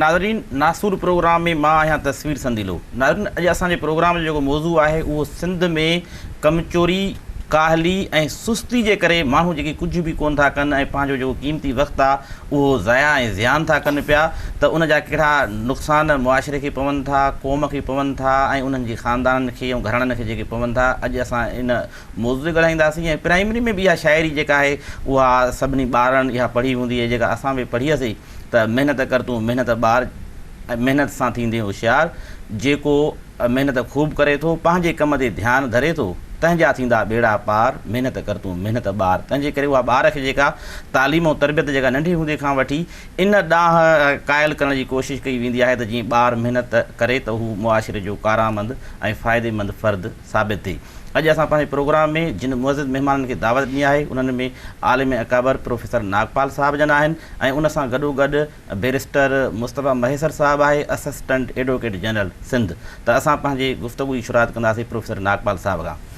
ناظرين ناسور پروگرام ۾ مان آهيان تصوير سنديلو ناظرين اڄ اسان جي پروگرام جو جيڪو موضوع آهي اهو سنڌ ۾ ڪمچوري ڪاهلي ۽ سستي جي ڪري ماڻهو جيڪي ڪجهه به ڪون ٿا ڪن ۽ پنهنجو جيڪو قيمتي وقت آ اهو ضايع ۽ زيان ٿا ڪن پيا ته ان جا ڪهڙا نقصان معاشري کي پون ٿا قوم کي پون ٿا ۽ انهن جي خاندانن کي ۽ گهراڻن کي جيڪي پون ٿا اڄ اسان ان موضوع تي ڳالهائينداسين ۽ پرائمري ۾ به اها شاعري جيڪا آهي اها سڀني ٻارن اها پڙهي هوندي ۽ جيڪا اسان به پڙهي هئسي ته محنت ڪر تون محنت ٻار محنت سان ٿيندين هوشيار جيڪو محنت خوب ڪري ٿو پنهنجي ڪم تي ڌيان ڌري ٿو تنهن جا ٿيندا ٻيڙا پار محنت ڪر تون محنت ٻار تنهن جي ڪري اها ٻار کي جيڪا تعليم ۽ تربيت جيڪا ننڍي هوندي کان وٺي ان ڏانهن قائل ڪرڻ جي ڪوشش ڪئي ويندي آهي ته جيئن ٻار محنت ڪري ته هو معاشري جو ڪارآمد ۽ فائديمند فرد ثابت ٿئي. اڄ اسان پنهنجي پروگرام ۾ جن معزز مهمانن کي دعوت ڏني آهي انهن ۾ عالم اڪابر پروفيسر ناگپال صاحب جن آهن ۽ ان سان گڏوگڏ بئريسٽر مصطفيٰ مهيسر صاحب آهي اسسٽنٽ ايڊووڪيٽ جنرل سنڌ ته اسان پنهنجي گفتگو جي شروعات ڪنداسين پروفيسر ناگپال صاحب کان.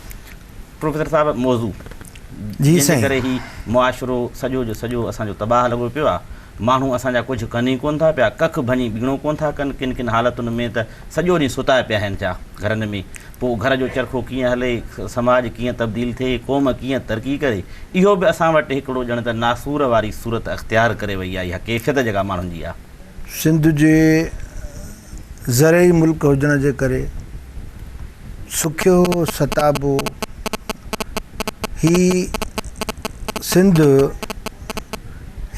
پروفيسر صاحب موضوع جي جنهن جي سائين. ڪري هي معاشرو سڄو جو سڄو اسان جو تباهه لڳو پيو آهي ماڻهو اسان جا ڪجهه ڪن ئي ڪونه ٿا پيا ڪک ڀڃي ٻيڻو ڪونه ٿا ڪن ڪن ڪن حالتن ۾ ته سڄو ڏينهن ستا پيا آهن ڇا گهرن ۾ پوء گهر جو چرخو ڪيئن هلي، سماج ڪيئن تبديل ٿئي، قوم ڪيئن ترقي ڪري، اهو به اسان وٽ هڪڙو ڄڻ ته ناسور واري صورت اختيار ڪري وئي آهي، اها ڪيفيت جيڪا ماڻهن جي آهي. سنڌ جي زرعي ملڪ هجڻ جي ڪري سکيو ستابو هي سنڌ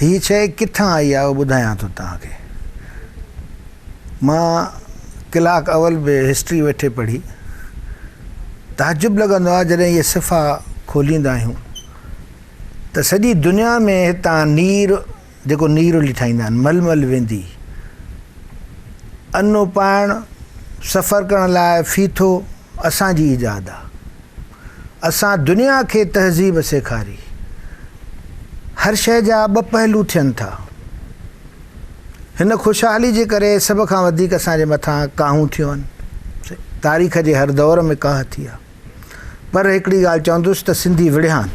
هي شيء ڪٿان آئي آهي اهو ٻڌايان ٿو توهان کي. مان ڪلاڪ اول به هسٽري ويٺي پڙهي. تعجب لڳندو آهي جڏهن اهي صفحا کوليندا آهيون ته سڄي دنيا ۾ هتان نير جيڪو نيرولي ٺاهيندا آهن ململ ويندي ان اپائڻ سفر ڪرڻ لاء ڦيٿو اسان جي ايجاد آهي. اسان دنيا کي تهذيب سيکاري. هر شيء جا ٻه پهلو ٿين ٿا. هن خوشحالي جي ڪري سڀ کان وڌيڪ اسان جي مٿان ڪاهون ٿيون آهن. تاريخ جي هر دور ۾ ڪاهه ٿي آهي. پر هڪڙي ڳالهه چوندس ته سنڌي وڙهيان.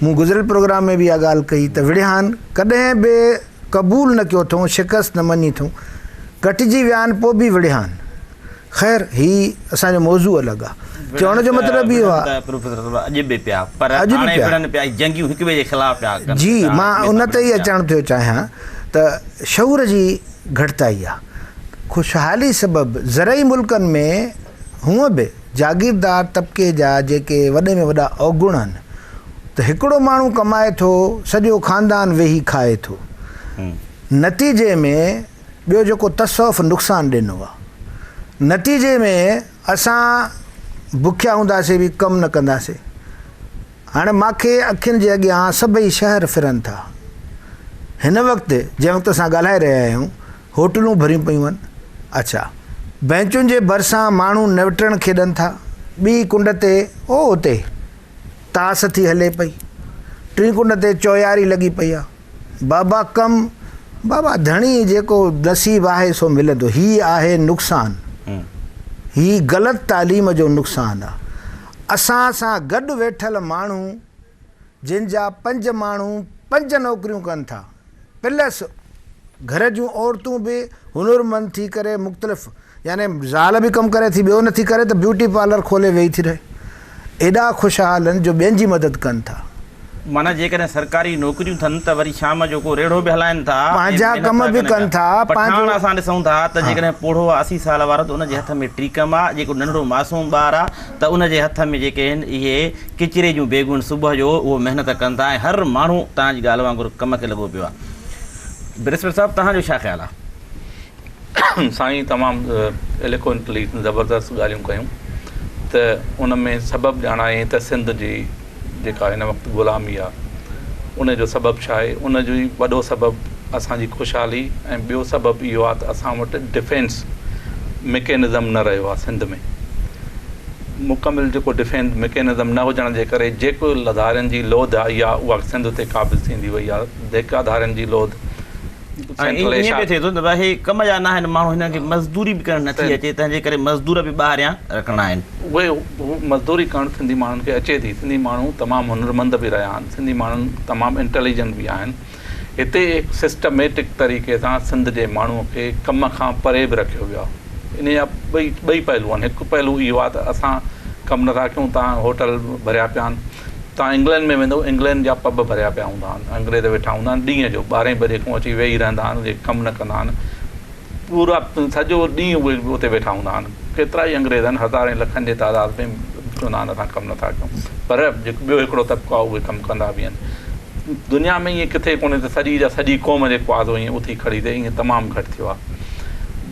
مون گذريل پروگرام ۾ به اها ڳالهه ڪئي ته وڙهيان ڪڏهن به قبول نه ڪيو اٿئون، شڪست نه مڃي اٿئون. ڪٽجي ويا آهن پوء به وڙهيان. خير هي اسان جو موضوع الڳ آ. چوڻ جو مطلب اهو آ. پروفيسر صاحب اڄ به پيا پر هاڻي وڙهن پيا جنگيون هڪ ٻئي جي خلاف پيا ڪن. جي مان ان تي ئي اچڻ ٿيو چاهيان ته شعور جي گهٽتائي آ. خوشحالي سبب زرعي ملڪن ۾ هونء به جاگيردار طبقي جا جيڪي وڏي ۾ وڏا اوگڻ آهن ته هڪڙو ماڻهو ڪمائي ٿو سڄو خاندان ويهي کائي ٿو نتيجي ۾ ٻيو جيڪو تصوف نقصان ڏنو آ. نتيجي ۾ اسان بکيا هونداسي به ڪم نه ڪنداسي. هاڻي ماکي اکين جي اڳيان سڀئي شهر ڦرن ٿا. هن وقت جنهن وقت اسان ڳالهائي رهيا آهيون هوٽلون ڀريون پيون آهن. اڇا بئنچن جي ڀرسان ماڻهو نوٽڻ کيڏن ٿا. ٻي ڪنڊ تي او اتي تاس ٿي هلي پئي. ٽين ڪنڊ تي چوياري لڳي پئي آ. بابا ڪم، بابا ڌڻي جيڪو نصيب آهي سو ملندو. هي آهي نقصان. هي غلط تعليم جو نقصان آ. اسان سان گڏ ويٺل ماڻهو جن جا پنج ماڻهو پنج نوڪريون ڪن ٿا پلس گهر جون عورتون به هنرمند ٿي ڪري مختلف يعني زال به ڪم ڪري ٿي ٻيو نٿي ڪري ته بيوٽي پارلر کولي ويهي ٿي رهي. ايڏا خوشحال آهن جو ٻين جي مدد ڪن ٿا. معنيٰ جيڪڏهن سرڪاري نوڪريون ٿن ته وري شام جو ڪو ريڙهو به هلائين ٿا ۽ پنهنجا محنت ڪم ٿا به ڪن ڪن پيا. ٿا پٺاڻ پنهنجو اسان ڏسون ٿا ته جيڪڏهن پوڙهو آهي 80 سال وارو ته ان جي هٿ ۾ ٽيڪم آهي جيڪو ننڍڙو معصوم ٻار آهي ته ان جي هٿ ۾ جيڪي آهن اهي ڪچري جون بيگون صبح جو اهو محنت ڪن ٿا ۽ هر ماڻهو توهان جي ڳالهه وانگر ڪم کي لڳو پيو آهي. بئريسٽر صاحب توهان جو ڇا خيال آهي؟ سائين تمام ايليڪوئنٽلي زبردست ڳالهيون ڪيون ته ان ۾ سبب ڄاڻايائين ته سنڌ جي جيڪا هن وقت غلامي آ ان جو سبب ڇا آهي ان جو وڏو سبب اسان جي خوشحالي ۽ ٻيو سبب اهو آ ته اسان وٽ ڊفينس مڪينزم نه رهيو آ سنڌ ۾ مڪمل جيڪو ڊفينس مڪينزم نه هجڻ جي ڪري جيڪو ڌارين جي لوڌ آئي آ اها سنڌ تي قابض ٿيندي وئي آ جيڪا ڌارين جي لوڌ ۽ ائين به ٿئي ٿو ته اهي ڪم جا ناهن ماڻهو هنن کي مزدوري به ڪرڻ نٿي اچي تنهن جي ڪري مزدور به ٻاهريان رکڻا آهن. اهي مزدوري ڪرڻ سنڌي ماڻهن کي اچي ٿي سنڌي ماڻهو تمام هنرمند به رهيا آهن سنڌي ماڻهن تمام انٽيليجنٽ به آهن هتي هڪ سسٽميٽڪ طريقي سان سنڌ جي ماڻهوء کي ڪم کان پري به رکيو ويو آهي. انهيء جا ٻئي ٻئي پهلو آهن. هڪ پهلو اهو آهي ته اسان ڪم نٿا ڪيون، توهان هوٽل ڀريا پيا آهن. توهان انگلينڊ ۾ ويندؤ، انگلينڊ جا پب ڀريا پيا هوندا آهن. انگريز ويٺا هوندا آهن، ڏينهن جو ٻارهين بجي کان اچي ويهي رهندا آهن، جيڪي ڪم نه ڪندا آهن. پورا سڄو ڏينهن اهي اتي ويٺا هوندا آهن. ڪيترا ئي انگريز آهن، هزارين لکن جي تعداد ۾ چوندا آهن اسان ڪم نٿا ڪيون. پر جيڪو ٻيو هڪڙو طبقو آهي اهي ڪم ڪندا به آهن. دنيا ۾ ائين ڪٿي ڪونهي ته سڄي جا سڄي قوم جيڪو آهي سو ائين اٿي کڙي ٿئي، ائين تمام گهٽ ٿيو آهي.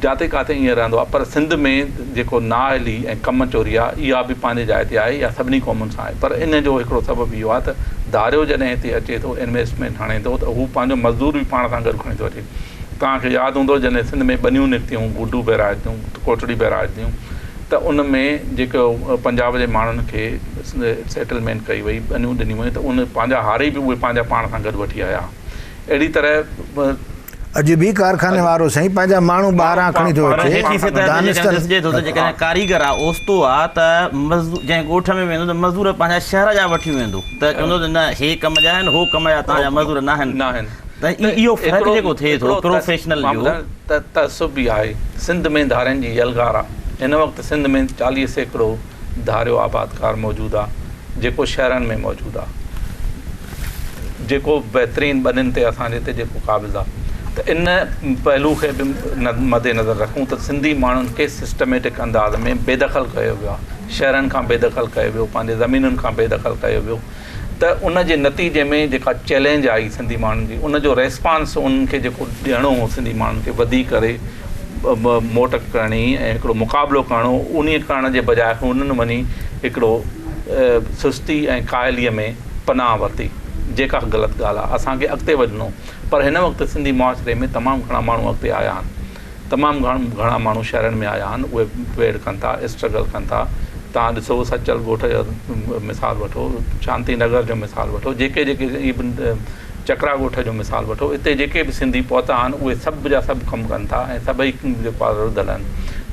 جاتي ڪاٿي ائين رهندو آهي. پر سنڌ ۾ جيڪو نااهلي ۽ ڪم چوري آهي اها به پنهنجي جاء تي آهي، اها سڀني قومن سان آهي. پر ان جو هڪڙو سبب اهو آهي ته ڌاريو جڏهن هتي اچي ٿو انويسٽمينٽ هڻي ٿو ته هو پنهنجو مزدور به پاڻ سان گڏ کڻي ٿو اچي. توهان کي ياد هوندو جڏهن سنڌ ۾ ٻنيون نڪتيون، گڊو بئراج جون، ڪوٽڙي بئراج جون ته ان ۾ جيڪو پنجاب جي ماڻهن کي سيٽلمينٽ ڪئي وئي، ٻنيون ڏنيون ويون ته ان پنهنجا هاري به اهي پنهنجا پاڻ سان گڏ وٺي آيا. اهڙي طرح. اڄ به ڪارخاني وارو سائين پنهنجا ماڻهو ٻاهران کڻي ٿو اچي. هيٺين سطح تي جيڪڏهن ڏسجي ٿو ته جيڪڏهن ڪاريگر آ اوستو آ ته مزدور جنهن ڳوٺ ۾ ويندو ته مزدور پنهنجا شهر جا وٺي ويندو ته چوندو ته نه هي ڪم جا آهن هو ڪم جا توهان جا مزدور ناهن. ته اهو فرق جيڪو ٿئي ٿو پروفيشنل جو. ته تعصب به آهي. سنڌ ۾ ڌارين جي يلغار آ. هن وقت سنڌ ۾ 40% ڌاريو آبادڪار موجود آ جيڪو شهرن ۾ موجود آ. جيڪو بهترين ٻنين تي اسان جي هتي جيڪو قابض آ. ته ان پهلو کي به مد نظر رکون ته سنڌي ماڻهن کي سسٽميٽڪ انداز ۾ بيدخل ڪيو ويو آ. شهرن کان بيدخل ڪيو ويو، پنهنجي زمينن کان بيدخل ڪيو ويو. ته ان جي نتيجي ۾ جيڪا چئلينج آئي سنڌي ماڻهن جي ان جو ريسپانس انهن کي جيڪو ڏيڻو هو سنڌي ماڻهن کي وڌي ڪري موٽ ڪرڻي ۽ هڪڙو مقابلو ڪرڻو انهي ڪرڻ جي بجاء هنن وڃي هڪڙو سستي ۽ ڪاهلي ۾ پناهه ورتي جيڪا غلط ڳالهه آهي اسان کي اڳتي وڌڻو پر هن وقت سنڌي معاشري ۾ تمام گهڻا ماڻهو اڳتي آيا آهن تمام گهڻا ماڻهو شهرن ۾ آيا آهن اهي ويڙهه ڪن ٿا اسٽرگل ڪن ٿا توهان ڏسو سچل ڳوٺ جو مثال وٺو شانتي نگر جو مثال وٺو جيڪي جيڪي ايون چڪرا ڳوٺ جو مثال وٺو اتي جيڪي به سنڌي پهتا آهن اهي سڀ جا سڀ ڪم ڪن ٿا ۽ سڀئي جيڪو آهي رڌل آهن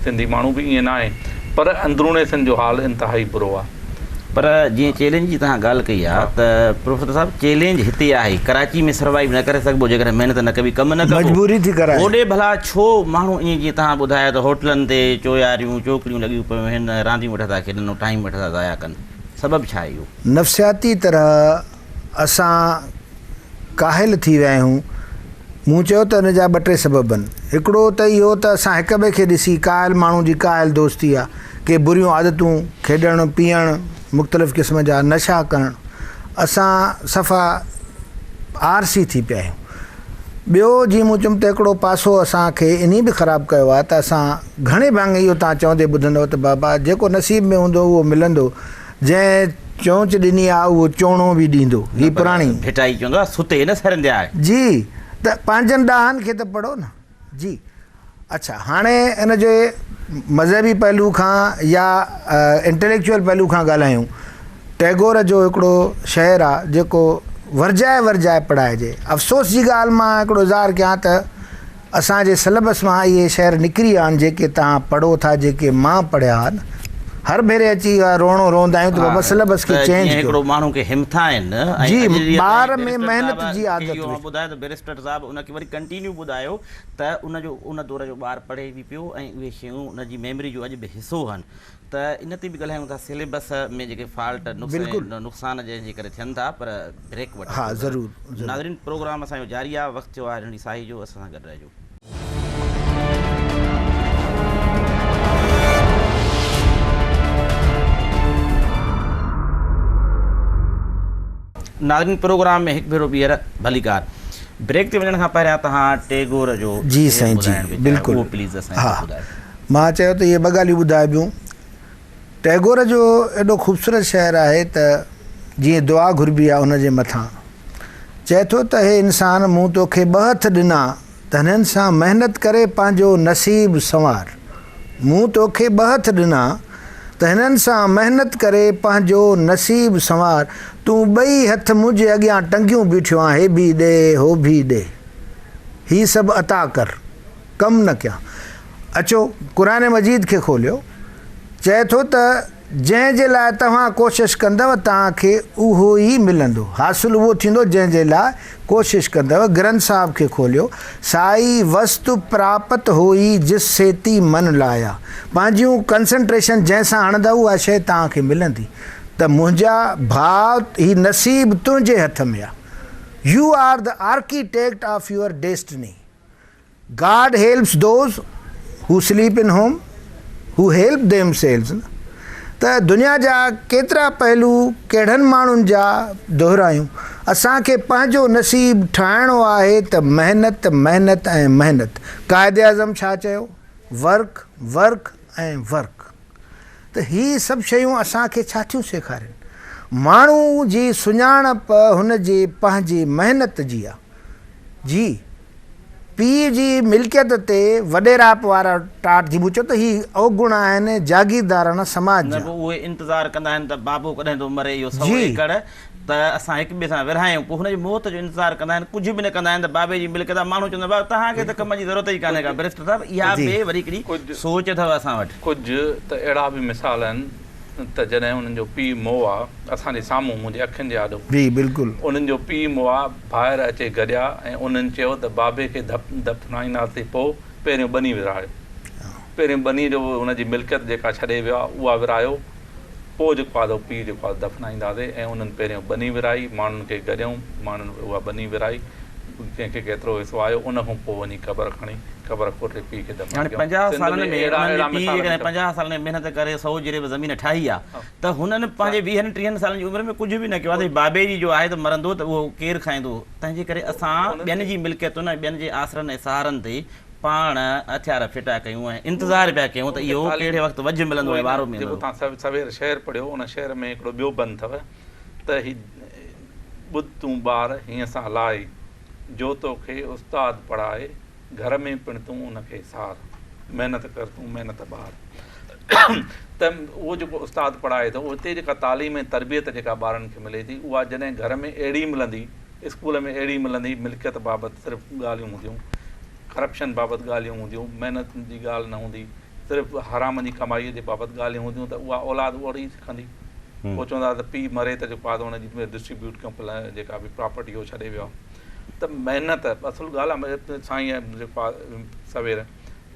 سنڌي ماڻهو به ائين ناهي پر اندروني سنڌ جو حال انتهائي برو آهي. پر جيئن چئلينج جي توهان ڳالهه ڪئي آ ته پروفيسر صاحب چئلينج هتي آهي ڪراچي ۾ سروائيو نه ڪري سگهبو جيڪڏهن محنت نه ڪبي ڪم نه ڪبو مجبوري ٿي ڪرائي. هوڏي ڀلا ڇو ماڻهو ائين جيئن توهان ٻڌايو ته هوٽلن تي چوياريون چوڪڙيون لڳيون پيون آهن ۽ رانديون ويٺا ٿا کيڏن ۽ ٽائيم ويٺا ٿا ضايع ڪن سبب ڇا آهي اهو؟ نفسياتي طرح اسان ڪاهل ٿي ويا آهيون. مون چيو ته ان جا ٻه ٽي سبب آهن. هڪڙو ته اهو ته اسان هڪ ٻئي کي ڏسي ڪاهل ماڻهو جي ڪاهل دوستي آ، ڪي بريون عادتون، کيڏڻ، پيئڻ، مختلف قسم جا نشا ڪرڻ، اسان صفا آرسي ٿي پيا آهيون. ٻيو جيئن مون چيم ته هڪڙو پاسو اسان کي انهي به خراب ڪيو آهي ته اسان گهڻي ڀاڱي اهو توهان چوندي ٻڌندؤ ته بابا جيڪو نصيب ۾ هوندو اهو ملندو، جنهن چونچ ڏني آ اهو چوڻو به ڏيندو. هي پراڻي. ڀٽائي چوندو آ ستي نه سرندياء. جي ته پنهنجن ڏاهن کي ته پڙهو نه. جي اڇا هاڻي ان جي مذهبي پهلو کان يا انٽليڪچوئل پهلو کان ڳالهايون. ٽئگور جو هڪڙو شعر آ جيڪو ورجائي ورجائي پڙهائجي. افسوس جي ڳالهه مان هڪڙو اظهار ڪيان ته اسان جي سليبس مان اهي شعر نڪري ويا آهن جيڪي توهان پڙهو ٿا جيڪي مان پڙهيا آهن هر ڀيري اچي اها روئڻو روئندا آهيون ته بابا سليبس کي چينج ڪيو. هڪڙو ماڻهو کي همٿائن ۽ جي ٻار ۾ محنت جي عادت وجهه. ٻڌايو ته بئريسٽر صاحب ان کي وري ڪنٽينيو ٻڌايو ته ان جو ان دور جو ٻار پڙهي به پيو ۽ اهي شيون ان جي ميموري جو اڄ به حصو آهن ته ان تي به ڳالهايون ٿا سليبس ۾ جيڪي فالٽ نقصان جنهن جي ڪري ٿين ٿا پر بريڪ وٺون ها ضرور ضرور. ناظرين پروگرام اسان جو جاري آ وقت ٿيو آ ننڍي ساهي جو اسان سان گڏ رهجو. ناظرين پروگرام ۾ هڪ ڀيرو ٻيهر ڀليڪار بريڪ تي وڃڻ کان پهريان توهان ٽيگور جو جي سائين جي بلڪل اهو پليز اسان کي ٻڌايو. مان چيو ته اهي ٻه ڳالهيون ٻڌائبيون. ٽئگور جو ايڏو خوبصورت شعر آهي ته جيئن دعا گهربي آهي ان جي مٿان. چئي ٿو ته هي انسان مون توکي ٻه هٿ ڏنا ته هنن سان محنت ڪري پنهنجو نصيب سنوار. مون توکي ٻه هٿ ڏنا ته هنن سان محنت ڪري پنهنجو نصيب سنوار. تون ٻئي هٿ منهنجي اڳيان ٽنگيون بيٺيو آن هي ڀي ڏي هو ڀي ڏي. هي سڀ عطا ڪر. ڪم نه ڪيان. اچو قرآن مجيد کي کوليو. چئي ٿو ته جنهن جي لاء توهان ڪوشش ڪندؤ توهان کي اهو ئي ملندو. حاصل اهو ٿيندو جنهن جي لاء ڪوشش ڪندؤ. گرنٿ صاحب کي کوليو. سائي وستو پراپت هوئي جس سيتي من لايا. پنهنجيون ڪنسنٽريشن جنهن سان هڻندؤ اها شيء توهان کي ملندي. ته منهنجا ڀاء هي نصيب تنهنجي هٿ ۾ آ. You are the architect of your destiny. God helps those who sleep in home who help themselves ته دنيا جا ڪيترا پهلو ڪهڙن ماڻهن جا دهرايون اسان کي پنهنجو نصيب ٺاهڻو آهي ته محنت محنت ۽ محنت قائداعظم ڇا چيو ورڪ ورڪ ۽ ورڪ ته هي سڀ شيون اسان کي ڇا ٿيون سيکارين ماڻهو جي سڃاڻپ هن جي پنهنجي محنت جي آ جي پيء جي ملڪيت تي وڏيرائپ وارا ٽاٽ ٿي مون چيو ته هي اوگڻ آهن جاگيرداراڻا سماج نه جا. پوء اهي انتظار ڪندا آهن ته بابو ڪڏهن ٿو مري اهو سئو جي. ايڪڙ ته اسان هڪ ٻئي سان ورهايون پوء هن جي موت جو انتظار ڪندا آهن ڪجهه به نه ڪندا آهن ته بابي جي ملڪيت آهي ماڻهو چوندا آهن بابا توهان کي ته ڪم جي ضرورت ئي ڪانهي ڪا بئريسٽر صاحب اها جي. به وري هڪڙي ڪجهه سوچ اٿو اسان وٽ. ڪجهه ته اهڙا به مثال آهن ته جڏهن انهن جو پيء مئو آ، اسان جي سامهون، منهنجي اکين جي آڏو، جي بلڪل. انهن جو پيء مئو آ، ڀائر اچي گڏيا ۽ انهن چيو ته بابي کي دفنائينداسين پوء پهريون ٻني ورهايو. پهريون ٻني جو ان جي ملڪيت جيڪا ڇڏي ويو آ، اها ورهايو، پوء جيڪو آ سو پيء جيڪو آ دفنائينداسين ۽ انهن پهريون ٻني ورهائي، ماڻهن کي گڏيائون، ماڻهن اها ٻني ورهائي، ڪنهن کي ڪيترو حصو آيو، ان کان پوء وڃي قبر کڻي، قبر کوٽي پيء کي دفن هاڻي ڪيائون. 50 سنڌ سالن ۾ ۾ اهڙا انهن جي اهڙا پيء مثال جيڪڏهن به 50 سالن ۾ محنت ڪري 100 جريب زمين ٺاهي آ ته هنن پنهنجي ويهن ٽيهن سالن جي عمر ۾ ڪجهه به نه ڪيو آ ته بابي جي جو آهي ته مرندو ته اهو ڪير کائيندو تنهن جي ڪري اسان ٻين جي ملڪيتن ۽ ٻين جي آسرن ۽ سهارن تي پاڻ هٿيار ڦٽا ڪيون ۽ انتظار پيا ڪيون ته اهو ڪهڙي وقت وجهه ملندو ۽ وارو جيڪو ملندو. توهان سوير شعر پڙهيو ان شعر ۾ هڪڙو ٻيو بند اٿو ته هي ٻڌ تون ٻار هيئن سان لائي، جو توکي استاد پڙهائي، گهر ۾ پڻ تون ان کي سار، محنت ڪر تون محنت ٻار. ته اهو جيڪو استاد پڙهائي ٿو اتي جيڪا تعليم ۽ تربيت جيڪا ٻارن کي ملي ٿي اها جڏهن گهر ۾ اهڙي ملندي، اسڪول ۾ اهڙي ملندي، ملڪيت بابت صرف ڳالهيون هونديون، ڪرپشن بابت ڳالهيون هونديون، محنت جي ڳالهه نه هوندي، صرف حرام جي ڪمائيء جي بابت ڳالهيون هونديون ته اها اولاد اهڙي ئي سکندي. پوء چوندا ته پيء مري ته جيڪو آهي ته ان جي ڊسٽريبيوٽ ڪيون جيڪا به پراپرٽي هو ڇڏي ويو آهي ته محنت اصل ڳالهه آهي سائين جيڪو آهي سوير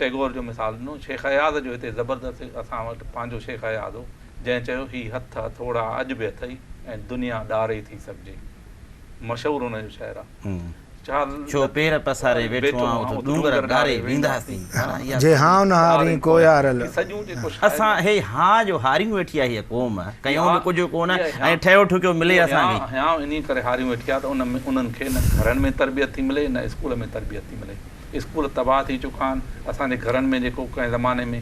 ٽيگور جو مثال ڏنو شيخ اياز جو هتي زبردست اسان وٽ پنهنجو شيخ اياز هو جنهن چيو هي هٿ هٿوڙا اڄ به اٿئي ۽ دنيا ڏاري ٿي سگهجي مشهور هن جو شعر آهي ڇو پير پساري ويٺو آن اٿ ڏونگر ڏاري وينداسين. جي هانء نه هارين ڪويا رل. اسان هي هانء جو هاريون ويٺي آهي هيء قوم، ڪيون به ڪجهه ڪونه ۽ ٺهيو ٺڪيو ملي اسان کي. هيانء انهيء ڪري هاريون ويٺي آهي ته ان ۾ انهن کي نه گهرن ۾ تربيت ٿي ملي نه اسڪول ۾ تربيت ٿي ملي. اسڪول تباهه ٿي چڪا آهن. اسان جي گهرن ۾ جيڪو ڪنهن زماني ۾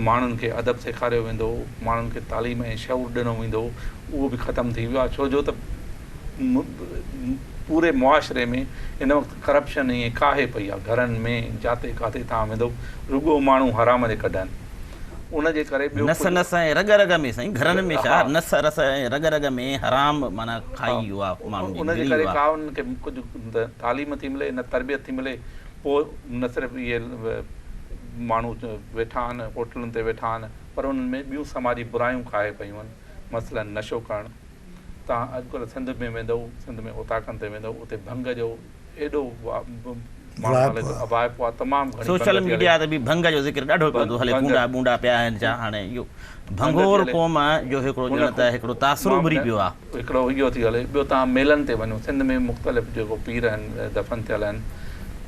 ماڻهن کي ادب سيکاريو ويندو هو، ماڻهن کي تعليم ۽ شعور ڏنو ويندو هو، اهو به ختم ٿي ويو آهي ڇو جو ته پوري معاشري ۾ هن وقت ڪرپشن ائين ڪاهي پئي آهي گهرن ۾ جاتي ڪاٿي توهان ويندو رڳو ماڻهو حرام جي ڪڍ آهن ان جي ڪري ٻيو نس نس ۽ رڳ رڳ ۾ سائين گهرن ۾ ڇا نس رس ۽ رڳ رڳ ۾ حرام معنيٰ کائي ويو آهي ماڻهن جي ان جي گهري ڪري ويو ڪا آهي. انهن کي ڪجهه تعليم ٿي ملي نه تربيت ٿي ملي پوء نه صرف اهي ماڻهو ويٺا آهن هوٽلن تي ويٺا آهن پر انهن ۾ ٻيون سماجي برايون ڪاهي پيون آهن مثلاً نشو ڪرڻ توهان اڄڪلهه سنڌ ۾ ويندؤ، سنڌ ۾ اوطاقن تي ويندؤ، اتي ڀنگ جو ايڏو ماڻهو هلي ٿو، واهپو آهي، تمام گهڻي ڀنگ سوشل ٿي هلي. ميڊيا تي به ڀنگ جو ذڪر ڏاڍو پيو ٿو هلي، ڪونڊا ٻونڊا پيا آهن ڇا هاڻي اهو ڀنگور قوم جو هڪڙو ڄڻ ته هڪڙو تاثر اڀري پيو آهي. هڪڙو اهو ٿي هلي، ٻيو توهان ميلن تي وڃو، سنڌ ۾ مختلف جيڪو پير آهن دفن ٿيل آهن،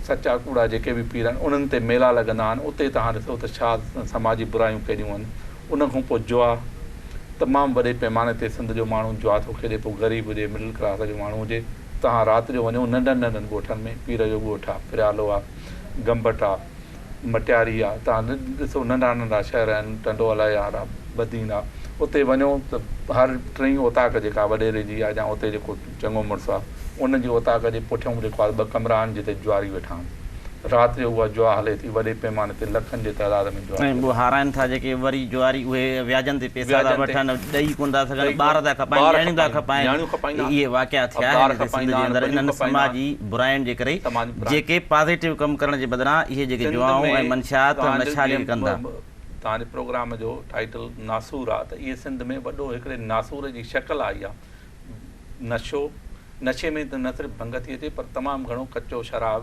سچا ڪوڙا جيڪي به پير آهن، انهن تي ميلا لڳندا آهن، اتي توهان ڏسو ته ڇا سماجي برايون ڪيڏيون آهن، ان کان پوء جوا. تمام وڏي پيماني تي سنڌ جو ماڻهو جوا ٿو کيڏي پوء غريب هجي مڊل ڪلاس جو ماڻهو هجي توهان رات جو وڃو ننڍن ننڍن ڳوٺن ۾ پير جو ڳوٺ آ پريالو آ گمبٽ آ مٽياري آ توهان ڏسو ننڍا ننڍا شهر آهن ٽنڊو الهيار آ بدين آ اتي وڃو ته هر ٽئين اوطاق جيڪا وڏيري جي آ يا اتي جيڪو چڱو مڙس آ ان جي اوطاق جي پٺيون جيڪو آ ٻه ڪمرا آهن جتي جواري ويٺا آهن. رات جو اها جوا هلي ٿي، وڏي پيماني تي لکن جي تعداد ۾ جوا ۽ ٿي به هارائن ٿا جيڪي وري جواري اهي وياجن تي پيسا ٿا وٺن ڏئي ڪونه ٿا سگهن ٻار ٿا کپائن نياڻيون ٿا کپائن اهي واقعا ٿيا آهن هتي سنڌ جي اندر انهن سماجي براين جي ڪري جيڪي پازيٽو ڪم ڪرڻ جي بدران اهي جيڪي جوائون ۽ منشيات نشا جيڪي ڪن ٿا. توهان جي پروگرام جو ٽائيٽل ناسور آ ته اهي سنڌ ۾ وڏو هڪڙي ناسور جي شڪل آئي آ نشو نشي ۾ ته نه صرف ڀنگ ٿي اچي پر تمام گهڻو ڪچو شراب،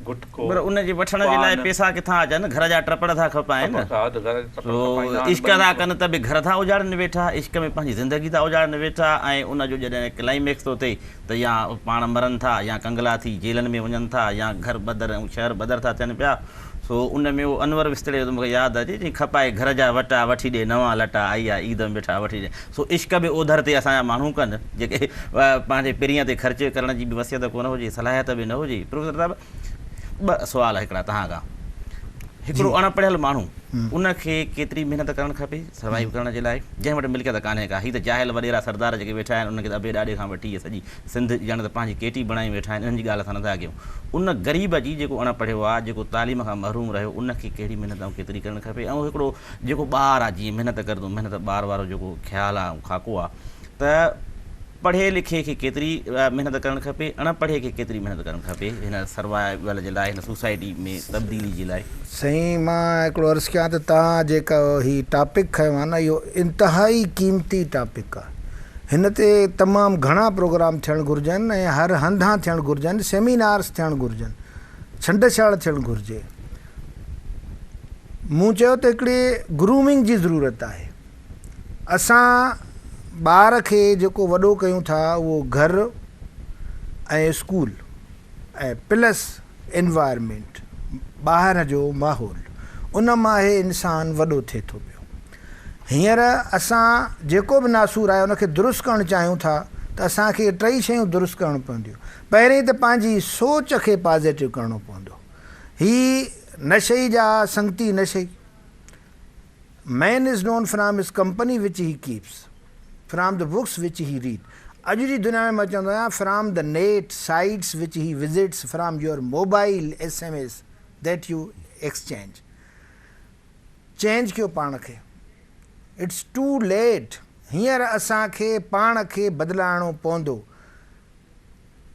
گٽڪو، پر ان جي وٺڻ جي لاء پان. پيسا ڪٿان اچن، گهر جا ٽپڙ ٿا کپائن. سو عشق ٿا ڪن ته به گهر ٿا اجاڙن ويٺا، عشق ۾ پنهنجي زندگي ٿا اجاڙن ويٺا ۽ ان جو جڏهن ڪلائميڪس ٿو ٿئي ته يا پاڻ مرن ٿا يا ڪنگلا ٿي جيلن ۾ وڃن ٿا يا گهر بدر ۽ شهر بدر ٿا ٿين پيا. سو ان ۾ اهو انور وستڙي جو ته مون کي ياد اچي چئي کپائي گهر جا وٽا وٺي ڏي نوان لٽا آئي آ عيد مٺا وٺي ڏي. سو عشق به اوڌر تي اسان جا ماڻهو ڪن جيڪي پنهنجي پرينء تي خرچ ڪرڻ جي به وسعت ڪونه هجي، صلاحيت به نه هجي. پروفيسر صاحب ٻه سوال هڪڙا توهان کان. هڪڙو اڻ پڙهيل ماڻهو ان کي ڪيتري محنت ڪرڻ کپي سروائيو ڪرڻ جي لاء جنهن وٽ ملڪيت ڪانهي ڪا. هي ته جاهل وڏيرا سردار جيڪي ويٺا آهن انهن کي ته ابي ڏاڏي کان وٺي هي سڄي سنڌ ڄڻ ته پنهنجي ڪيٽي بڻائي ويٺا آهن انهن جي ڳالهه اسان نٿا ڪيون. ان غريب جي جيڪو اڻ پڙهيو آهي جيڪو تعليم کان محروم رهيو ان کي ڪهڙي محنت ۽ ڪيتري ڪرڻ کپي ۽ هڪڙو جيڪو ٻار آ جيئن محنت ڪر تون محنت ٻار وارو جيڪو خيال آ ۽ خاڪو آ ته پڙهي لکي کي ڪيتري محنت ڪرڻ کپي اڻ پڙهي کي ڪيتري محنت ڪرڻ کپي هن سروائيول جي لاء هن سوسائٽي ۾ تبديلي جي لاء. سائين مان هڪڙو عرض ڪيان ته توهان جيڪو هي ٽاپڪ کنيو آ نه اهو انتهائي قيمتي ٽاپڪ آ هن تي تمام گهڻا پروگرام ٿيڻ گهرجن ۽ هر هنڌان ٿيڻ گهرجن سيمينارس ٿيڻ گهرجن ڇنڊڇاڻ ٿيڻ گهرجي. مون چيو ته هڪڙي گرومنگ جي ضرورت آهي. اسان ٻار کي جيڪو وڏو ڪيون ٿا اهو گهر ۽ اسڪول ۽ پلس انوائرمينٽ، ٻاهر جو ماحول، ان مان هي انسان وڏو ٿئي ٿو پيو. هينئر اسان جيڪو به ناسور آهي ان کي درست ڪرڻ چاهيون ٿا ته اسان کي اهي ٽئي شيون درست ڪرڻ پونديون. پهرين ته پنهنجي سوچ کي پازيٽو ڪرڻو پوندو. هي نشئي جا سنگتي نشئي، Man is known from his company which he keeps, from the books which he read. اڄ جي دنيا ۾ مان چوندو آهيان from the net sites which he visits, from your mobile S M S that you exchange. Change ڪيو پاڻ کي. It's too late. هينئر اسان کي پاڻ کي بدلائڻو پوندو.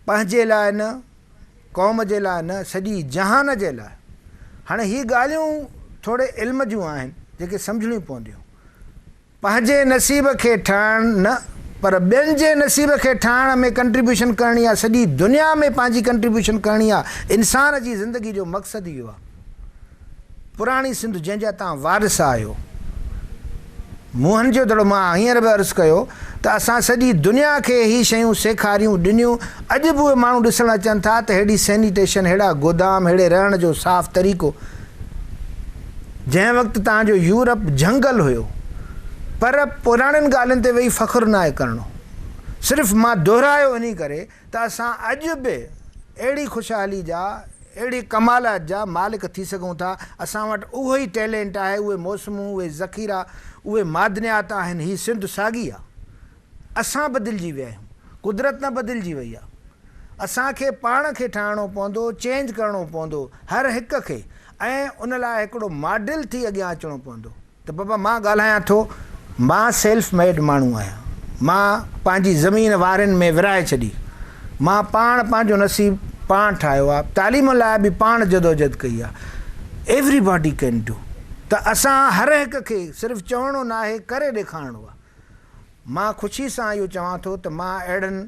پنهنجي لاء نه، قوم جي لاء نه، سڄي جهان جي لاء. هاڻي هي ڳالهيون ٿوري علم جون آهن، جيڪي سمجهڻيون پونديون. پنهنجي نصيب کي ٺاهڻ نه، پر ٻين جي نصيب کي ٺاهڻ ۾ ڪنٽريبيوشن ڪرڻي آهي، سڄي دنيا ۾ پنهنجي ڪنٽريبيوشن ڪرڻي آهي. انسان جي زندگي جو مقصد اهو آهي. پراڻي سنڌ جنهن جا توهان وارث آهيو. موهن جو دڙو مان هينئر به عرض ڪيو ته اسان سڄي دنيا کي هي شيون سيکاريون ڏنيون اڄ به اهي ماڻهو ڏسڻ اچن ٿا ته ههڙي سينيٽيشن ههڙا گودام ههڙي رهڻ جو صاف طريقو جنهن وقت توهان جو يورپ جهنگل هيو پر پراڻين ڳالهين تي ويهي فخر ناهي ڪرڻو صرف مان دهرايو انهي ڪري ته اسان اڄ به اهڙي خوشحالي جا، اهڙي ڪمالات جا مالڪ ٿي سگهون ٿا، اسان وٽ اهو ئي ٽيلينٽ آهي، اهي موسمون، اهي ذخيرا، اهي معدنيات آهن، هي سنڌ ساڳي آ، اسان بدلجي ويا آهيون، قدرت نه بدلجي وئي آ، اسان کي پاڻ کي ٺاهڻو پوندو، چينج ڪرڻو پوندو هر هڪ کي ۽ ان لاء هڪڙو ماڊل ٿي اڳيان اچڻو پوندو. ته بابا مان ڳالهايان ٿو، مان سيلف ميڊ ماڻهو آهيان، مان پنهنجي زمين وارين ۾ ورهائي ڇڏي، مان پاڻ پنهنجو نصيب پاڻ ٺاهيو آهي، تعليم لاء به پاڻ جدوجهد ڪئي آهي، ايوري باڊي can do ته اسان هر هڪ کي صرف چوڻو ناهي ڪري ڏيکارڻو آهي. مان خوشي سان اهو چوان ٿو ته مان اهڙن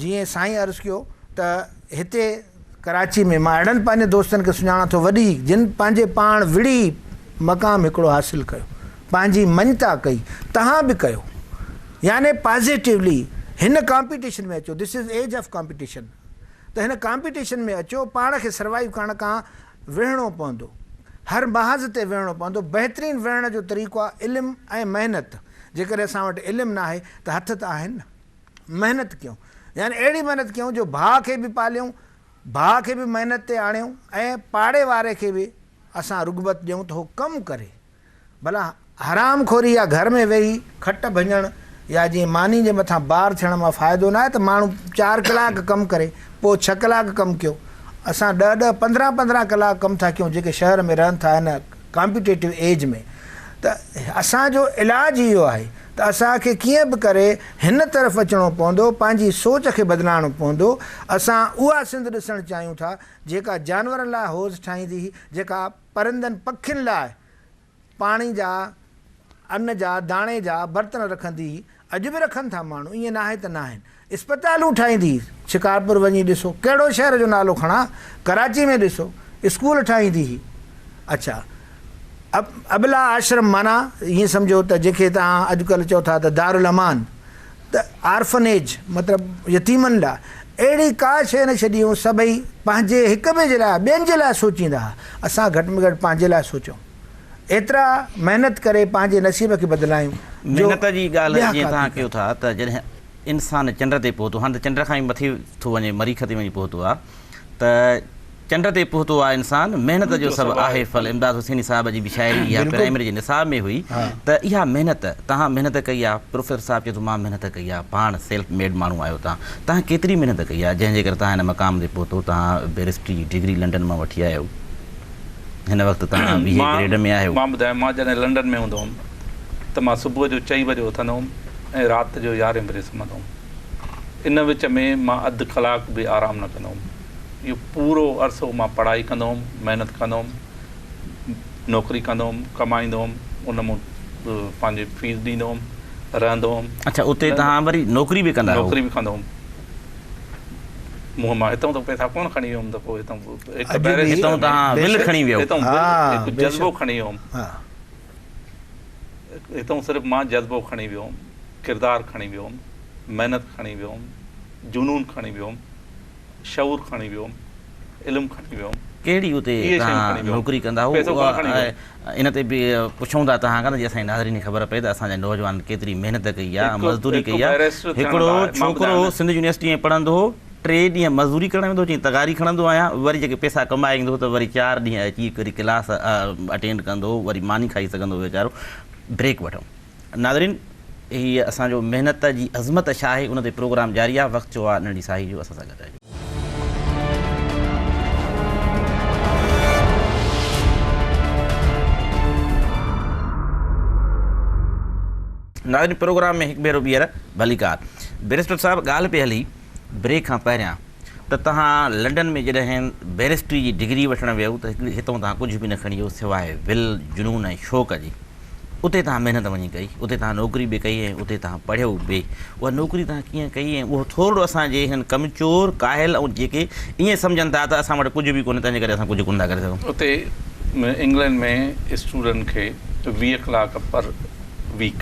جيئن سائين عرض ڪيو ته هتي ڪراچي ۾ مان اهڙن پنهنجي دوستن کي سڃاڻان ٿو وڏي جن پنهنجي پاڻ وڙهي مقام هڪڙو حاصل ڪيو پنهنجي مڃتا ڪئي تهان به ڪيو يعني پازيٽولي هن ڪامپيٽيشن ۾ اچو this is age of competition ته هن ڪامپيٽيشن ۾ اچو پاڻ کي سروائيو ڪرڻ کان وڙهڻو پوندو هر محاذ تي وڙهڻو پوندو بهترين وڙهڻ جو طريقو آهي علم ۽ محنت جيڪڏهن اسان وٽ علم ناهي ته هٿ ته آهن نه محنت ڪيون يعني اهڙي محنت ڪيون جو ڀاء کي به پاليون، ڀاء کي به محنت تي آڻيون ۽ پاڙي واري کي به اسان رغبت ڏيون ته هو ڪم ڪري. ڀلا حرام خوري يا گهر ۾ ويهي کٽ ڀڃڻ يا جيئن ماني جي مٿان بار ٿيڻ مان فائدو ناهي ته ماڻهو چار ڪلاڪ ڪم ڪري پوء ڇهه ڪلاڪ ڪم ڪيو. اسان ڏهه ڏهه پندرهن پندرهن ڪلاڪ ڪم ٿا ڪيون جيڪي شهر ۾ رهن ٿا هن ڪامپيٽيٽو ايج ۾ ته اسان جو علاج اهو آهي ته اسان کي ڪيئن به ڪري هن طرف اچڻو پوندو، پنهنجي سوچ کي بدلائڻو پوندو. اسان اها سنڌ ڏسڻ چاهيون ٿا، جيڪا جانورن لاء حوض ٺاهيندي هئي، جيڪا پرندن پکين لاء پاڻي جا، ان جا، داڻي جا برتن رکندي هئي، اڄ به رکن ٿا ماڻهو، ائين ناهي ته ناهن. اسپتالون ٺاهيندي هئي، شڪارپور وڃي ڏسو، ڪهڙو شهر جو نالو کڻان، ڪراچي ۾ ڏسو، اسڪول ٺاهيندي هئي. اڇا ابلا آشرم معنيٰ ائين سمجهو ته جنهن کي توهان اڄڪلهه چئو ٿا ته دارالامان ته آرفنيج مطلب يتيمن لاء اهڙي ڪا شيء نه ڇڏي هئون، سڀئي پنهنجي هڪ ٻئي جي لاء ٻين جي لاء سوچيندا ها، اسان گهٽ ۾ گهٽ پنهنجي لاء سوچون. ايترا محنت ڪري پنهنجي نصيب کي بدلايون جو محنت جي ڳالهه ٻيا جيئن ڪا توهان ٿي ڪيو ڪن. ٿا ته جڏهن انسان چنڊ تي پهتو هاڻي ته چنڊ کان به مٿي ٿو وڃي مريخ تي وڃي پهتو آهي ته چنڊ تي پهتو آهي انسان محنت جو سڀ آهي ڦل امداد حسيني صاحب جي به شاعري اها پرائمري جي نصاب ۾ هئي ته اها محنت توهان محنت ڪئي آهي پروفيسر صاحب چئي ٿو مان محنت ڪئي آهي پاڻ سيلف ميڊ ماڻهو آهيو توهان توهان ڪيتري محنت ڪئي آهي جنهن جي ڪري توهان هن مقام تي پهتو توهان بيرسٽري جي ڊگري لنڊن مان وٺي آيا آهيو. هن وقت توهان ويهين گريڊ ۾ آهيو. مان ٻڌايان، مان جڏهن لنڊن ۾ هوندو هوم ته مان صبح جو چئين بجي اٿندو هوم ۽ رات جو يارهين بجي سمهندو هوم. ان وچ ۾ مان اڌ ڪلاڪ به آرام نه ڪندو هوم. اهو پورو عرصو مان پڙهائي ڪندو هوم، محنت ڪندو هوم، نوڪري ڪندو هوم، ڪمائيندو هوم، ان مون پنهنجي فيس ڏيندو هوم، رهندو هوم. اڇا اتي توهان وري نوڪري به ڪندا هئو؟ نوڪري به ڪندو هوم. مون مان هتئون ته پئسا ڪونه کڻي ويو هوم ته پوء هتئون هڪ بئريسٽر هتئون توهان ول کڻي ويو. هتئون ول هڪ جذبو کڻي ويو هوم. هتئون صرف مان جذبو کڻي ويو هوم، ڪردار کڻي ويو هوم، محنت کڻي ويو هوم، جنون کڻي ويو هوم، شعور کڻي ويو هوم، علم کڻي ويو هوم. ڪهڙي اتي توهان نوڪري ڪندا هئو ان تي به پڇون ٿا توهان کان ته جي اسان جي ناظرين کي خبر پئي ته اسان جا نوجوانن ڪيتري محنت ڪئي آهي مزدوري ڪئي آهي هڪڙو ڇوڪرو سنڌ يونيورسٽي ۾ پڙهندو هو ٽي ڏينهن مزدوري ڪرڻ ويندو هو چيائين تغاري کڻندو آهيان وري جيڪي پئسا ڪمائي ايندو هو ته وري چار ڏينهن اچي وري ڪلاس اٽينڊ ڪندو هو وري ماني کائي سگهندو هو ويچارو بريڪ وٺون ناظرين هي اسان جو محنت جي عظمت ڇا آهي ان تي پروگرام جاري آهي وقت ٿيو آهي ننڍي ساهي جو اسان سان گڏ رهجو. ناظرين پروگرام ۾ هڪ ڀيرو ٻيهر ڀليڪار. بئريسٽر صاحب ڳالهه پئي هلي بريڪ کان پهريان ته توهان لنڊن ۾ جڏهن بئريسٽري جي ڊگري وٺڻ ويو ته هتون توهان ڪجهه به نه کڻي ويو سواء ول، جنون ۽ شوق جي. اتي توهان محنت وڃي ڪئي، اتي توهان نوڪري به ڪئي ۽ اتي توهان پڙهيو به. اها نوڪري توهان ڪيئن ڪئي ۽ اهو ٿورڙو اسان جي هنن ڪمچور، ڪاهل ۽ جيڪي ائين سمجهن ٿا ته اسان وٽ ڪجهه به ڪونهي تنهن جي ڪري اسان ڪجهه ڪونه ٿا ڪري سگهون. اتي انگلينڊ ۾ اسٽوڊنٽ کي 20 ڪلاڪ پر ويڪ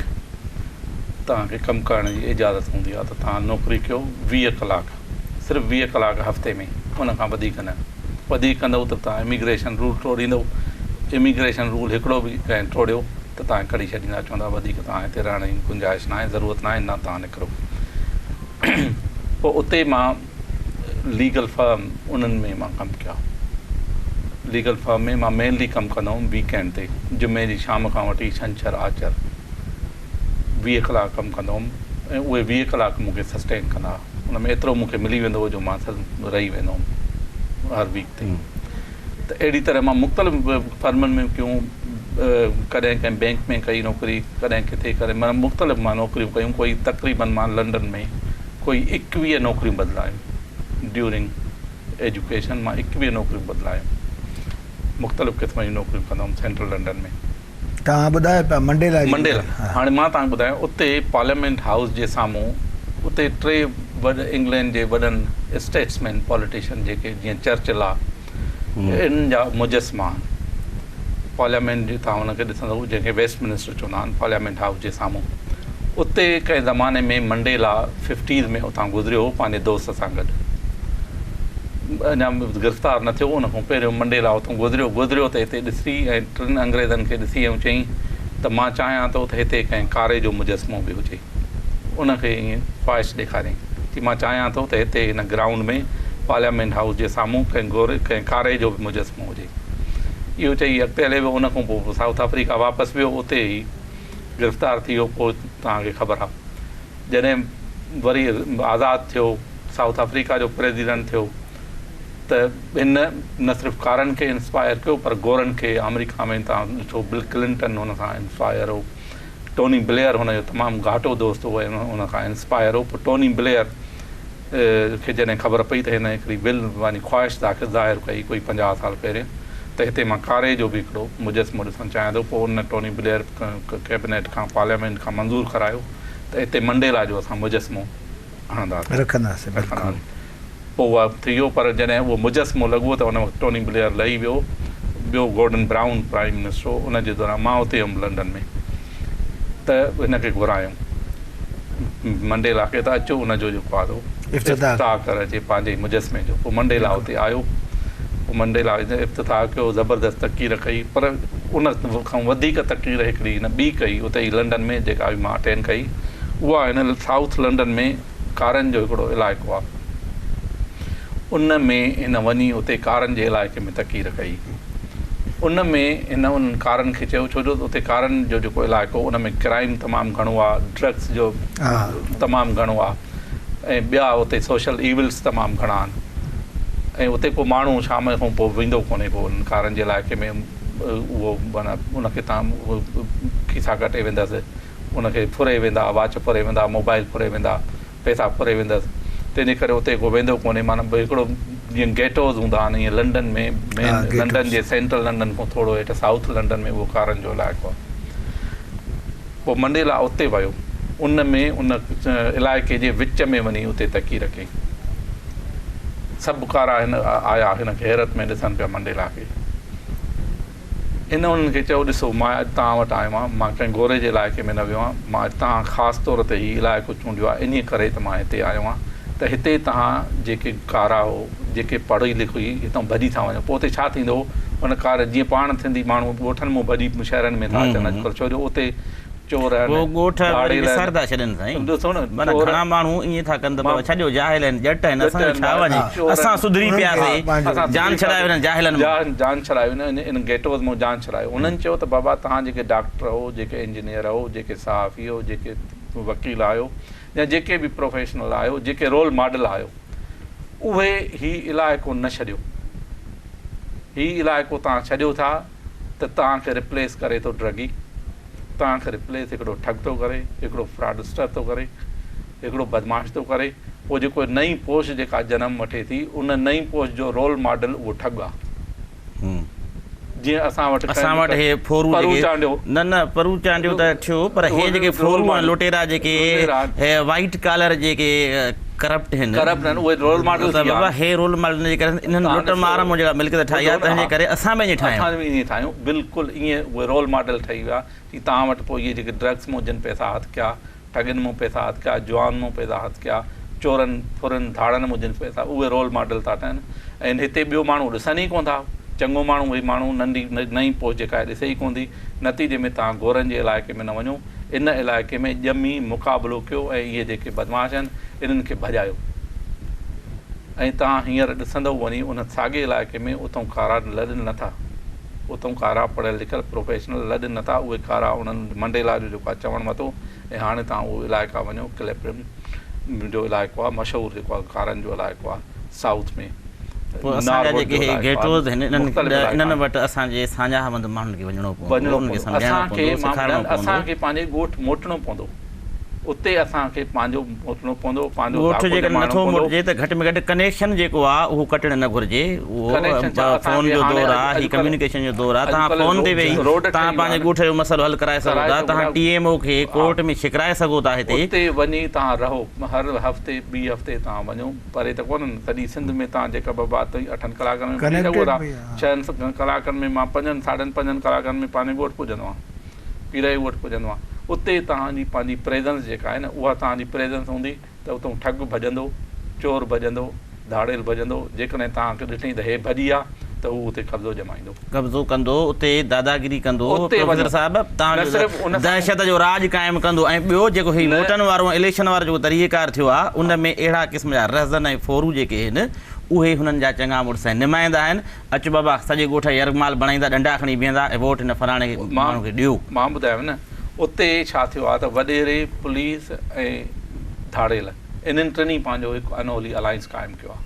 توهان کي ڪم ڪرڻ جي اجازت هوندي آهي ته توهان نوڪري ڪيو 20 ڪلاڪ صرف 20 ڪلاڪ هفتي ۾ ان کان وڌيڪ نه. وڌيڪ ڪندؤ ته توهان اميگريشن رول ٽوڙيندؤ، اميگريشن رول هڪڙو به ڪنهن ٽوڙيو ته توهان کي ڪڍي ڇڏيندا، چوندا وڌيڪ توهان هتي رهڻ جي گنجائش ناهي، ضرورت ناهي، نه توهان نڪرو. پوء اتي مان ليگل فرم انهن ۾ مان ڪم ڪيا. ليگل فرم ۾ مان مينلي ڪم ڪندو هوم ويڪ اينڊ تي، جمعي جي شام کان وٺي ڇنڇر آچر 20 ڪلاڪ ڪم ڪندو هوم ۽ اهي 20 ڪلاڪ مون کي سسٽين ڪندا هئا. ان ۾ ايترو مون کي ملي ويندو هو جو مان رهي ويندو هوم هر ويڪ تي ته اهڙي طرح مان مختلف فرمن ۾ ڪيون ڪڏهن ڪنهن بينڪ ۾ ڪئي نوڪري ڪڏهن ڪٿي ڪڏهن معنيٰ مختلف مان نوڪريون ڪيون ڪوئي تقريبن مان لنڊن ۾ ڪوئي 21 نوڪريون بدلايون ڊيورنگ ايجوڪيشن مان 21 نوڪريون بدلايون مختلف قسم جون نوڪريون ڪندو هوم سينٽرل لنڊن ۾. توهان ٻڌايو پيا منڊيلا جي منڊيلا هاڻي مان توهان کي ٻڌايان اتي پارليامينٽ هائوس جي سامهون اتي ٽي وڏ انگلينڊ جي وڏن اسٽيٽسمين پاليٽيشن جيڪي جيئن چرچل آ انهن جا مجسما آهن پارليامينٽ جي توهان ان کي ڏسندو جنهن کي ويسٽ منسٽر چوندا آهن پارليامينٽ هائوس جي سامهون اتي ڪنهن زماني ۾ منڊيلا ففٽيز ۾ اتان گذريو هو پنهنجي دوست سان گڏ اڃا گرفتار نه ٿيو ان کان پهريون منڊيلا اتان گذريو گذريو ته هتي ڏسي ۽ ٽن انگريزن کي ڏسي ۽ چيائين ته مان چاهيان ٿو ته هتي ڪنهن ڪاري جو مجسمو به هجي. ان کي ائين خواهش ڏيکاريائين ته مان چاهيان ٿو ته هتي هن گرائونڊ ۾ پارليامينٽ هائوس جي سامهون ڪنهن گوري ڪنهن ڪاري جو به مجسمو هجي. اهو چئي اڳتي هلي ويو. ان کان پوء سائوٿ آفريڪا واپس ويو اتي ئي گرفتار ٿي ويو. پوء توهان کي خبر آهي جڏهن وري آزاد ٿيو سائوٿ آفريڪا جو پريزيڊنٽ ٿيو. ته هن نه صرف ڪارن کي انسپائر ڪيو پر گورن کي آمريڪا ۾ توهان ڏٺو بل ڪلنٽن هن کان انسپائر هو ٽوني بليئر هن جو تمام گهاٽو دوست هو ۽ ان کان انسپائر هو پوء ٽوني بليئر کي جڏهن خبر پئي ته هن هڪڙي ول يعني خواهش ظاهر ڪئي ڪوئي 50 سال پهرين ته ته هتي مان ڪاري جو به هڪڙو مجسمو ڏسڻ چاهيان ٿو. پوء ان ٽوني بليئر ڪيبنيٽ کان پارليامينٽ کان منظور ڪرايو ته هتي منڊيلا جو اسان مجسمو هڻنداسين، رکنداسين. بلڪل. پوء اها ٿي ويو پر جڏهن اهو مجسمو لڳو ته ان وقت ٽوني بليئر لهي ويو، ٻيو گورڊن برائون پرائيم منسٽر هو، ان جي دوران مان اتي هيم لنڊن ۾ ته هن کي گهرايائون منڊيلا کي ته اچو ان جو جيڪو آهي سو افتتاح ڪر اچي پنهنجي مجسمي جو. پوء منڊيلا اتي آيو، پوء منڊيلا افتتاح ڪيو، زبردست تقرير ڪئي پر ان کان وڌيڪ تقرير هڪڙي هن ٻي ڪئي اتي ئي لنڊن ۾ جيڪا به مان اٽينڊ ڪئي اها هن سائوٿ لنڊن ۾ ڪارن جو هڪڙو علائقو آهي ان ۾ هن وڃي اتي ڪارن جي علائقي ۾ تقرير ڪئي ان ۾ هن انهن ڪارن کي چيو ڇو جو اتي ڪارن جو جيڪو علائقو ان ۾ ڪرائيم تمام گهڻو آهي ڊرگس جو تمام گهڻو آهي ۽ ٻيا اتي سوشل ايولس تمام گهڻا آهن ۽ اتي ڪو ماڻهو شام کان پوء ويندو ڪونهي ڪو انهن ڪارن جي علائقي ۾ اهو معنيٰ ان کي تان کيسا ڪٽي ويندس ان کي ڦري ويندا، واچ ڦري ويندا، موبائل ڦري ويندا، پئسا ڦري ويندس، تنهنجي ڪري اتي ڪو ويندو ڪونهي، معنيٰ هڪڙو جيئن گيٽوز هوندا آهن ائين لنڊن ۾ مين لنڊن جي سينٽرل لنڊن کان ٿورو هيٺ سائوٿ لنڊن ۾ اهو ڪارن جو علائقو آهي. پوء منڊيلا اتي ويو، ان ۾ ان علائقي جي وچ ۾ وڃي اتي تقرير ڪئي. سڀ ڪارا هن آيا هن کي حيرت ۾ ڏسن پيا منڊيلا کي. هن انهن کي چيو، ڏسو، مان اڄ توهان وٽ آيو آهيان، مان ڪنهن گوري جي علائقي ۾ نه ويو آهيان، مان اڄ توهان خاص طور تي هي علائقو چونڊيو آهي، انهيء ڪري ته مان هتي آيو آهيان ته هتي توهان جيڪي ڪارا هو، جيڪي پڙهي لکي هتان ڀڄي ٿا وڃو، پوء اتي ڇا ٿيندو؟ ان ڪاري جيئن پاڻ سنڌي ماڻهو ڳوٺن مان ڀڄي شهرن ۾ ٿا اچن اڄڪلهه، ڇو جو اتي چور آهن، پوء ڳوٺ وري ڌاڙيل وساري آهن. ٿا ڇڏين سائين. ڏسو نه معنيٰ چور گهڻا ماڻهو ائين ٿا ڪن ته مان بابا ڇڏيو جاهل آهن، ڄٽ آهن، ڄٽ اسان جو آهن، ڇا وڃي، چور اسان آهن. سڌري انهن کي پياسي، پنهنجو اسان جان سڌري ڇڏايو پياسي، انهن جاهلن مان. جان جان ڇڏايو انهن انهن گيٽوز مان جان ڇڏايو. انهن چيو ته بابا توهان جيڪي ڊاڪٽر هو، جيڪي انجنيئر هو، جيڪي صحافي هو، جيڪي وڪيل آهيو يا جيڪي به پروفيشنل آهيو، جيڪي رول ماڊل آهيو، اهي هي علائقو نه ڇڏيو. هي علائقو توهان ڇڏيو ٿا ته توهان کي ريپليس ڪري ٿو ڊرگي. توهان کي ريپليس هڪڙو ٺڳ ٿو ڪري، هڪڙو فراڊسٽر ٿو ڪري، هڪڙو بدمعاش ٿو ڪري، پوء جيڪو نئين پوش جيڪا جنم وٺي ٿي، ان نئين پوش جو رول ماڊل اهو ٺڳ آ. جيئن اسان وٽ اسان وٽ هي ڦورو پرو جيڪي چانڊيو. نه نه پرو چانڊيو ته ٺھيو پر هي جيڪي ڦورو ۽ لٽيرا جيڪي هي وائيٽ ڪالر جيڪي ڪرپٽ هن ڪرپٽ آهن اهي رول ماڊل ٿي ويا بابا هي رول ماڊل جي ڪري انهن لٽ مار مون جيڪا ملڪيت ٺاهي آهي تنهن جي ڪري اسان به ائين ٺاهيون. اسان به ائين ٺاهيون بلڪل ائين اهي رول ماڊل ٺهي ويا ڪي توهان وٽ پوء اهي جيڪي ڊرگس مون جن پئسا هٿ ڪيا ٺڳين مون پئسا هٿ ڪيا جوان مون پئسا هٿ ڪيا چورن ڦرن ڌاڙن مون جن پئسا اهي رول ماڊل ٿا ٺهن ۽ هتي ٻيو ماڻهو ڏسن ئي ڪونه ٿا چڱو ماڻهو هي ماڻهو ننڍي نئين پوسٽ جيڪا آهي ڏسي ئي ڪونه ٿي نتيجي ۾ توهان گورن جي علائقي ۾ نه وڃو ان علائقي ۾ ڄمي مقابلو ڪيو ۽ اهي جيڪي بدمعاش آهن انهن کي ڀڄايو ۽ توهان هينئر ڏسندؤ وڃي ان ساڳئي علائقي ۾ اتئون ڪارا لڏن نه ٿا اتئون ڪارا پڙهيل لکيل پروفيشنل لڏن نه ٿا اهي ڪارا انهن منڊيلا جو جيڪو آهي چوڻ متو ۽ هاڻي توهان اهو علائقا وڃو ڪليپرم جو علائقو آهي مشهور جيڪو آهي ڪارن جو علائقو آهي سائوٿ ۾ پوء اسان جا جيڪي هي گيٽوز آهن انهن وٽ اسان جي ساڃاهه وند ماڻهن کي وڃڻو پوندو انهن کي سمجهائڻو پوندو سيکارڻو پوندو. اسان کي پنهنجي ڳوٺ موٽڻو پوندو اتي اسان کي پنهنجو موٽڻو پوندو پنهنجو ڳوٺ ڌاڪو جيڪڏهن ڄمائڻو نٿو پوندو. موٽجي ته گهٽ ۾ گهٽ ڪنيڪشن جيڪو آهي اهو ڪٽڻ نه گهرجي اهو فون جو دور آهي هي ڪميونيڪيشن جو دور آهي توهان فون تي ويهي توهان پنهنجي ڳوٺ جو مسئلو حل ڪرائي سگهو ٿا توهان ٽي ايم او کي ڪورٽ ۾ ڇڪرائي سگهو ٿا هتي. اتي وڃي توهان رهو هر هفتي ٻي هفتي توهان وڃو پري ته ڪونهن سڄي سنڌ ۾ توهان جيڪب آباد تائين اٺن ڪلاڪن ۾ پڄي سگهو ٿا ڇهن ڪلاڪن ۾ مان پنجن ساڍن پنجن ڪلاڪن ۾ پنهنجي ڳوٺ پڄندو آهيان پيرائي ڳوٺ پڄندو آهيان اتي توهان جي پنهنجي پريزنس جيڪا آهي نه اها توهان جي پريزنس هوندي ته اتئون ٺڳ ڀڄندو چور ڀڄندو ڌاڙيل ڀڄندو جيڪڏهن توهان کي ڏٺئين ته هي ڀڄي آ ته هو اتي قبضو ڄمائيندو. قبضو ڪندو، اتي داداگيري ڪندو، اتي پروفيسر وڃو. صاحب نه توهان جو صرف ان سان دهشت جو راڄ قائم ڪندو ۽ ٻيو جيڪو هي نه ووٽن وارو ۽ اليڪشن وارو جيڪو طريقه ڪار ٿيو آ ان ۾ اهڙا قسم جا رهزن ۽ ڦورو جيڪي آهن اهي هنن جا چڱا مڙس ۽ نمائندا آهن اچ بابا سڄي ڳوٺ کي يرغمال بڻائيندا ڏنڊا کڻي بيهندا ۽ ووٽ هن فلاڻي مان ماڻهو کي ڏيو. مان ٻڌايو نه اتي ڇا ٿيو آ ته وڏيري، پوليس ۽ ڌاڙيل انهن ٽنهي پنهنجو هڪ انهولي الائنس قائم ڪيو آ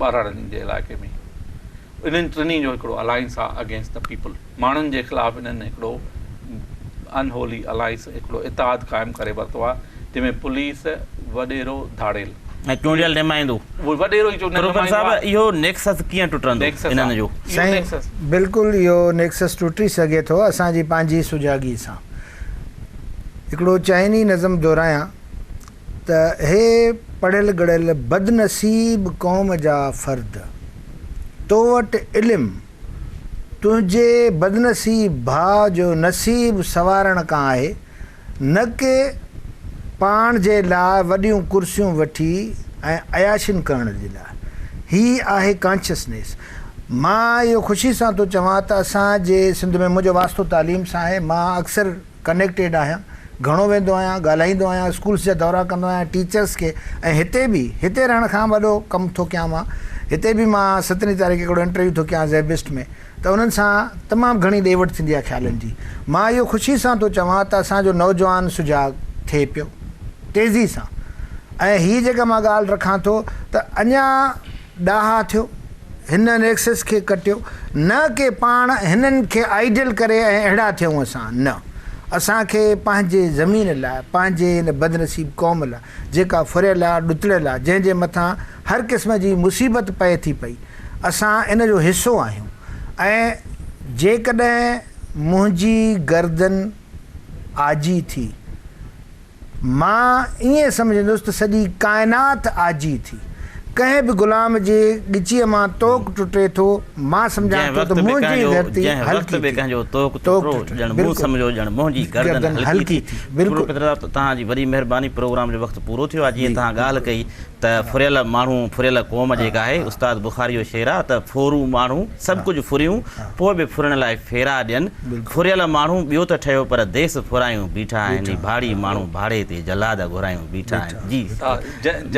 ٻهراڙين جي علائقي ۾. انهن ٽنهي جو هڪڙو الائنس آ اگينسٽ the people ماڻهن جي خلاف انهن هڪڙو ان هولي الائنس هڪڙو اتحاد قائم ڪري ورتو آ جنهن ۾ پوليس، وڏيرو، ڌاڙيل. ۽ چونڊيل نمائندو. اهو وڏيرو ئي چونڊيل پروفيسر نمائندو صاحب آهي. اهو نيڪسس ڪيئن ٽٽندو انهن جو؟ سائين بلڪل اهو نيڪسس ٽٽي سگهي ٿو اسان جي پنهنجي سجاڳي سان. هڪڙو چائني نظم دهرايان ته هي پڙهيل ڳڙهيل بدنصيب قوم جا فرد تو وٽ علم تنهنجي بدنصيب ڀاء جو نصيب سنوارڻ ڪان آهي نه ڪي پاڻ جي لاء وڏيون ڪرسيون وٺي ۽ عياشين ڪرڻ جي لاء. هي آهي ڪانشسنيس. مان اهو خوشي سان ٿو چوان ته اسان جي سنڌ ۾ منهنجو واسطو تعليم سان آهي، مان اڪثر ڪنيڪٽيڊ آهيان، گهڻو ويندو آهيان، ڳالهائيندو آهيان، اسڪولس جا دورا ڪندو آهيان، ٽيچرس کي ۽ هتي به هتي رهڻ کان وڏو ڪم ٿو ڪيان مان، هتي به مان سترهين تاريخ هڪڙو انٽرويو ٿو ڪيان زيبسٽ ۾ ته انهن سان تمام گهڻي ڏي وٺ ٿيندي آهي خيالن جي. مان اهو خوشي سان ٿو چوان ته اسان جو نوجوان سجاڳ ٿئي پيو تيزي سان ۽ هي جيڪا مان ڳالهه رکان ٿو ته اڃا ڏاها ٿيو هن نيڪسس کي ڪٽيو نه ڪي پاڻ هنن کي آئيڊيل ڪري ۽ اهڙا ٿيون اسان نه اسان کي پنهنجي زمين لاء پنهنجي هن بدنصيب قوم لاء جيڪا ڦريل آ ڏتڙيل آ جنهن جي مٿان هر قسم جي مصيبت پئي ٿي پئي اسان ان جو حصو آهيون ۽ جيڪڏهن منهنجي گردن آجي ٿي، مان ائين سمجهندس ته سڄي ڪائنات آجي ٿي. ڪنهن به غلام جي ڳچيء مان طوق ٽٽي ٿو، مان سمجهان جنهن ٿو وقت ته به منهنجي ڪنهن جو ڌرتي جنهن وقت هلڪي به ٿي. ڪنهن جو طوق طوق ٽٽو ٽٽو، ڄڻ مون بلڪل. سمجهيو ڄڻ منهنجي گردن گردن هلڪي هلڪي ٿي. ٿي، بلڪل. پروفيسر صاحب توهان جي وڏي مهرباني پروگرام جو وقت پورو ٿيو آهي جيئن جي توهان ڳالهه بلڪل. ڪئي ته ڦريل ماڻهو ڦريل قوم جيڪا آهي استاد بخاري جو شعر آ ته ڦورو ماڻهو سڀ ڪجهه ڦريون پوء به ڦرڻ لاء ڦيرا ڏين ڦريل ماڻهو ٻيو ته ٺهيو پر ديس ڦرايون بيٺا آهن هي ڀاڙي ماڻهو ڀاڙي تي جلاد گهرايون بيٺا آهن جي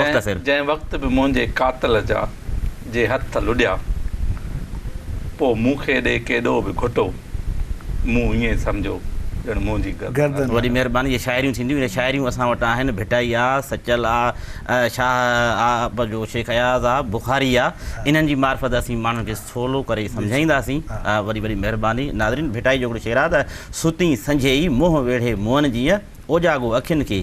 مختصر. جنهن وقت به منهنجي قاتل جا جي هٿ لڏيا پوء مون کي ڏي ڪيڏو به گهٽو. مون ائين سمجهيو ڄڻ منهنجي گردن. وڏي مهرباني اهي شاعريون ٿينديون اهي شاعريون اسان وٽ آهن ڀٽائي آ سچل آ شاهه آ جو شيخ اياز آ بخاري آ انهن جي معرفت اسين ماڻهن کي سولو ڪري سمجهائينداسين وڏي وڏي مهرباني ناظرين ڀٽائي جو هڪڙو شعر آ ته ستين سنجهي ئي منهن ويڙهي مئن جيئن اوجاڳو اکين کي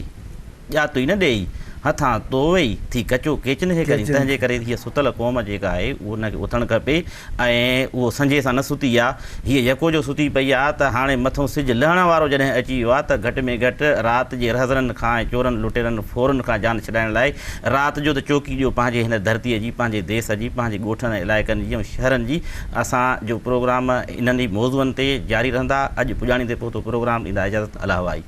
ڄاتو ئي نه ڏيئي، هٿان توئي ٿي ڪچو ڪيچن کي ڪرين، تنهن جي ڪري هيء ستل قوم جيڪا آهي، ان کي اٿڻ کپي ۽ اهو سنجهي سان نه ستي آ، هيء يڪو جو ستي پئي آ ته هاڻي مٿئون سج لهڻ وارو جڏهن اچي ويو آ ته گهٽ ۾ گهٽ رات جي رهزنن کان ۽ چورن لٽيرن ڦورن کان جان ڇڏائڻ لاء رات جو ته چوڪي ڏيو پنهنجي هن ڌرتيء جي، پنهنجي ديس جي، پنهنجي ڳوٺن ۽ علائقن جي ۽ شهرن جي. اسان جو پروگرام انهن ئي موضوعن تي جاري رهندا. اڄ پڄاڻي تي پهتو پروگرام ڏيندا اجازت الله وائي.